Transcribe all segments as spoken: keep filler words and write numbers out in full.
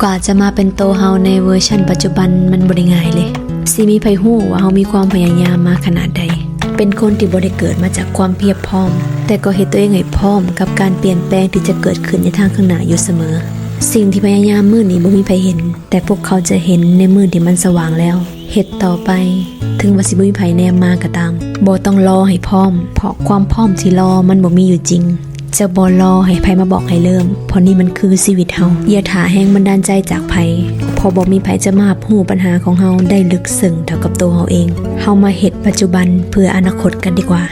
กว่าจะมาเป็นโตเฮาในเวอร์ชันปัจจุบันมันบ่ได้ง่ายเลย สิมีไผฮู้ว่าเฮามีความพยายามมาขนาดใด เป็นคนที่บ่ได้เกิดมาจากความเพียบพร้อม แต่ก็เฮ็ดตัวเองให้พร้อมกับการเปลี่ยนแปลงที่จะเกิดขึ้นในทางข้างหน้าอยู่เสมอ สิ่งที่พยายามมื้อนี้บ่มีไผเห็น แต่พวกเขาจะเห็นในมื้อที่มันสว่างแล้ว เฮ็ดต่อไป ถึงว่าสิบ่มีไผแนมมาก็ตาม บ่ต้องรอให้พร้อม เพราะความพร้อมที่รอมันบ่มีอยู่จริง จะบ่รอให้ไผมาบอกให้เริ่ม เพราะนี่มันคือชีวิตเฮา อย่าถ่าแรงบันดาลใจจากไผ เพราะบ่มีไผจะมารับรู้ปัญหาของเฮาได้ลึกซึ้งเท่ากับตัวเฮาเอง เฮามาเฮ็ดปัจจุบันเพื่ออนาคตกันดีกว่า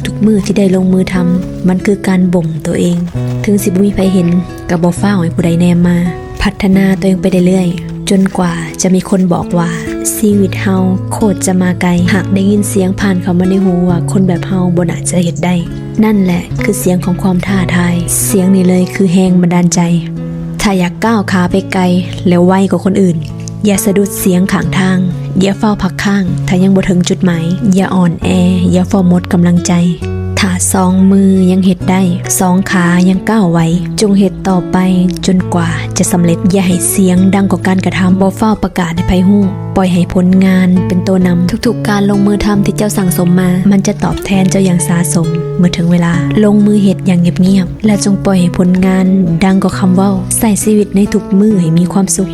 ทุกๆมื้อที่ได้ลงมือทำ มันคือการบ่มตัวเอง ถึงสิบ่มีไผเห็น ก็บ่ฟ้าวให้ผู้ใดแนมมา พัฒนาตัวเองไปเรื่อยๆ จนกว่าจะมีคนบอกว่า ชีวิตเฮาโคตรจะมาไกล หากได้ยินเสียงผ่านเข้ามาในหูว่าคนแบบเฮาบ่น่าจะเฮ็ดได้ นั่นแหละคือเสียงของความท้าทาย เสียงนี้เลยคือแรงบันดาลใจ ถ้าอยากก้าวขาไปไกล แล้วไวกว่าคนอื่น อย่าสะดุดเสียงข้างทาง อย่าฟ้าวพักค้าง ถ้ายังบ่ถึงจุดหมาย อย่าอ่อนแอ อย่าฟ้าวหมดกำลังใจ ถ้าสองมือยังเฮ็ดได้ สองขายังก้าวไหว จงเฮ็ดต่อไปจนกว่าจะสำเร็จ อย่าให้เสียงดังกว่าการกระทำ บ่ฟ้าวประกาศให้ไผฮู้ ปล่อยให้ผลงานเป็นตัวนำ ทุกๆการลงมือทำที่เจ้าสั่งสมมา มันจะตอบแทนเจ้าอย่างสาสม เมื่อถึงเวลา ลงมือเฮ็ดอย่างเงียบๆ และจงปล่อยให้ผลงานดังกว่าคำเว้า ใช้ชีวิตในทุกมื้อให้มีความสุข